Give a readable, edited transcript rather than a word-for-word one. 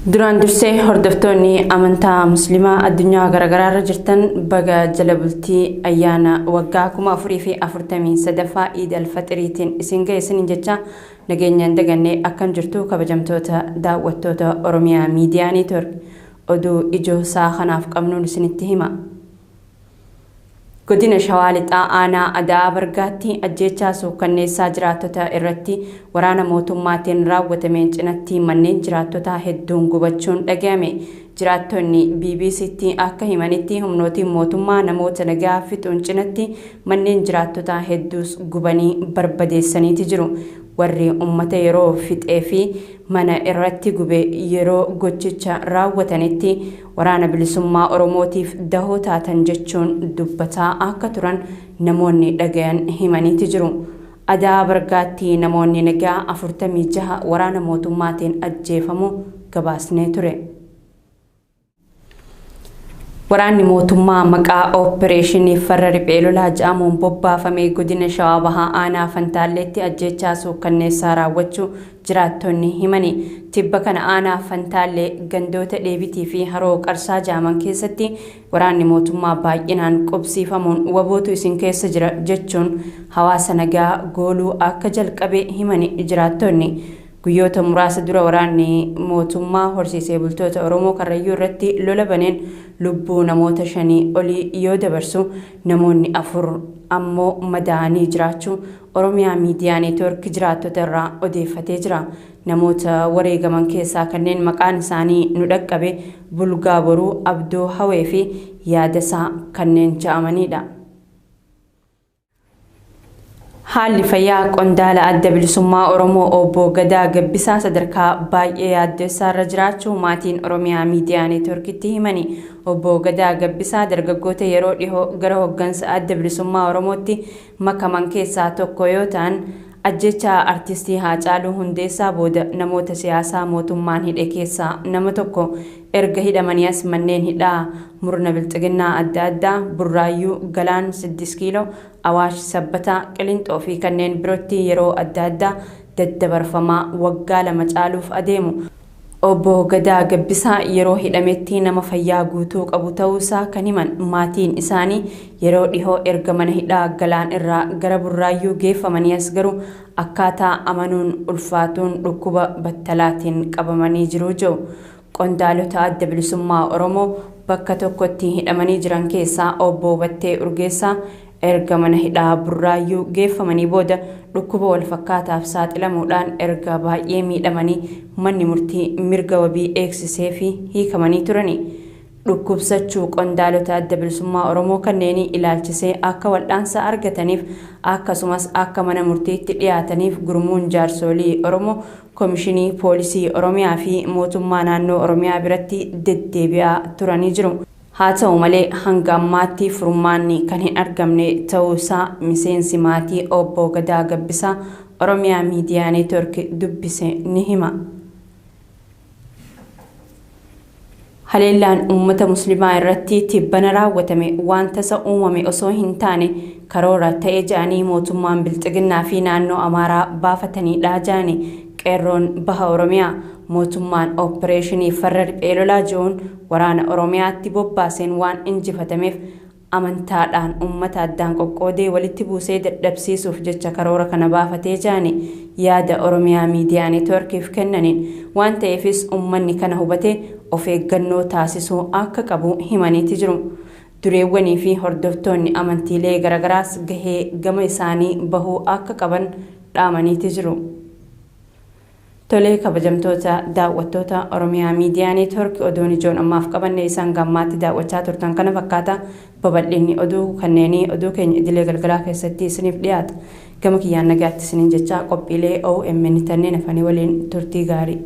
Duraan dursee hordoftoonni amantaa musliimaa addunyaa garaagaraa irra jirtan baga jala bultii ayyaana waggaa 4043ffaa Iid al-Faxiriitiin isin ga'e isiniin jecha nageenyaan dagannee akkam jirtu kabajamtoota daawwattoota Oromiyaa Miidiyaa Neetwork oduu ijoo isaa kanaaf qabnuun isinitti hima. Godina Shawaa Lixaa Aanaa Ada'aa Bargaatti ajjeechaa suukkanneessaa jiraattota irratti waraana mootummaatiin raawwatameen cinatti manneen jiraattotaa hedduun gubachuun dhaga'ame. Jiraattonni BBCtti akka himanitti humnootiin mootummaa namoota nagaa fixuun cinatti manneen jiraattotaa hedduus gubanii barbadeessaniiti jiru. Warri uummata yeroo fixee fi mana irratti gube yeroo gochicha raawwatanitti waraana bilisummaa Oromootiif dahoo taatan jechuun dubbataa akka turan namoonni dhagayan himaniiti jiru. Ada'aa Bargaatti namoonni nagaa 46 waraana mootummaatiin ajjeefamu gabaasnee ture. Waraanni mootummaa maqaa ooppereeshinii farra riphee lolaa jedhamuun bobbaafame godina Shawaa Bahaa Aanaa Fantaalleetti ajjeechaa suukkanneessaa raawwachuu jiraattonni himani. Tibba kana Aanaa Fantaallee gandoota Dheebitii fi Haroo Qarsaa jedhaman keessatti waraanni mootummaa baay'inaan qubsiifamuun wabootu isin keessa jira jechuun hawaasa nagaa gooluu akka jalqabe himani jiraattonni. Guyyoota muraasa dura waraanni mootummaa horsiisee bultoota Oromoo Karrayyuu irratti lola baneen lubbuu namoota 5 olii yoo dabarsu namoonni 4 ammoo madaa'anii jiraachuu Oromiyaa Miidiyaa Neetwork jiraattota irraa odeeffatee jira. Namoota wareegaman keessaa kanneen maqaan isaanii nu dhaqqabe Bulgaa Boruu, Abdoo Hawee fi Yaadasaa kanneen ja'amanidha. Haalli fayyaa qondaala adda bilisummaa Oromoo obbo Gadaa Gabbisaa sadarkaa baay'ee yaaddessaa irra jiraachuu maatiin Oromiyaa Miidiyaa Neetworkitti himani. Obbo Gadaa Gabbisaa dargaggoota yeroo dhihoo gara hoggansa adda bilisummaa Oromootti makaman keessaa tokko yoo ta'an ajjeechaa artistii Haacaaluu Hundeessaa booda namoota siyaasaa mootummaan hidhe keessaa nama tokko. Erga hidhamanii as manneen hidhaa murna bilxiginnaa adda addaa Burraayyuu, Galaan, 6 kiiloo, Awaash, Sabbataa, Qilinxoo fi kanneen birootti yeroo adda addaa daddabarfamaa waggaa 2 caaluuf adeemu. Obbo Gadaa Gabbisaa yeroo hidhametti nama fayyaa guutuu qabu ta'uusaa kan himan maatiin isaanii yeroo dhihoo erga mana hidhaa Galaan irraa gara Burraayyuu geeffamanii as garuu akkaataa amanuun ulfaatuun dhukkuba battalaatiin qabamanii jiru jedhu. Qondaalota adda bilisummaa Oromoo bakka tokkotti hidhamanii jiran keessaa obbo Battee Urgeessaa erga mana hidhaa Burraayyuu geeffamanii booda dhukkuba wal fakkaataaf saaxilamuudhaan erga baay'ee miidhamanii manni murtii mirga wabii eegsisee fi hiikamanii turani. Dhukkubsachuu qondaalota adda bilisummaa Oromoo kanneenii ilaalchisee akka wal'aansa argataniif akkasumas akka mana murtiitti dhiyaataniif gurmuun jaarsolii Oromoo Komishinii Poolisii Oromiyaa fi mootummaa naannoo Oromiyaa biratti deddeebi'aa turanii jiru. Haa ta'u malee hanga ammaatti furmaanni kan hin argamne ta'uusaa miseensi maatii obbo Gadaa Gabbisaa Oromiyaa Miidiyaa Neetwork dubbise ni hima. Haleellaan uummata musliimaa irratti tibbana raawwatame waan tasa uumame osoo hin taane karoora ta'e jedhanii mootummaan bilxiginnaa fi naannoo Amaaraa baafatanidha jedhani qeerroon baha Oromiyaa. Mootummaan ooppereeshinii farra riphee lolaa jiruun waraana Oromiyaatti bobbaaseen waan injifatameef amantaadhaan uummata addaan qoqqoodee walitti buusee dadhabsiisuuf jecha karoora kana baafatee jedhani yaada Oromiyaa Miidiyaa Neetworkiif kennaniin waan ta'eefis uummanni kana hubatee of eeggannoo taasisuu akka qabu himaniiti jiru. Dureewwanii fi hordoftoonni amantiilee garagaraas gahee gama isaanii bahuu akka qaban dhaamaniiti jiru. Tolee kabajamtoota daawwattoota Oromiyaa Miidiyaa Neetwork oduun ijoon ammaaf qabanne isaan gammaatti daawwachaa turtan kana fakkaata. Babal'inni oduu kanneenii oduu keenya idilee galgalaa keessatti isiniif dhiyaata. Gama kiyyaan nagaatti isiniin jecha qophiilee OMN tanneen hafanii waliin turtii gaarii.